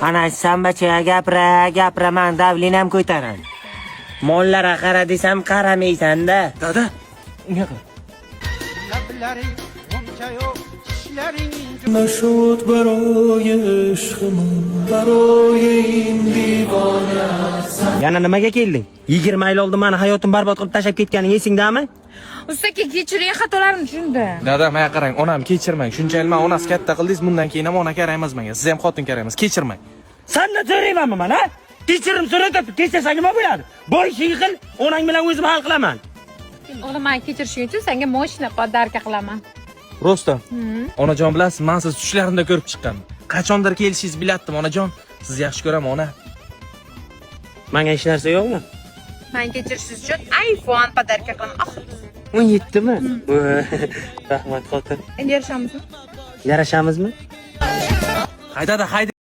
Ana sambacha gapira, gapiraman, давление m ko'taradi. Mollara qara desam qaramaysan-da. Dada, unga qara. Lablaring g'uncha yo'q, tishlaring. نشد برای عشق من برای این دیوانه. Yana nimaga kelding? 20 yil oldin mani hayotim barbod qilib tashlab ketganing esingdami? Usta aka, kechiring, xatolarimni tushundim. Dada, menga qarang, onam kechirmang. Shuncha yil man onasi katta qildingiz, bundan keyin ham ona kerak emas menga. Siz ham xotin kerak emas, kechirmang. Sandan so'raymanmi man, ha? Kechirim so'rab kechirsa nima bo'ladi? Bor ishingni qil, onang bilan o'zim hal qilaman. O'g'lim, mani kechirishing uchun senga moshina подарка qilaman. Rostdan. Onajon, bilasiz, man sizni tushlarimda ko'rib chiqqanman. Qachondir kelishingizni bilatdim, onajon. Sizni yaxshi ko'raman, ona. Menga hech narsa yo'qmi? Mani kechirishingiz uchun iPhone подарка qilaman. Oh, 17 mi? Rahmat, xotin. Endi yarishamizmi? Yarashamizmi? Hay, dada, hayda.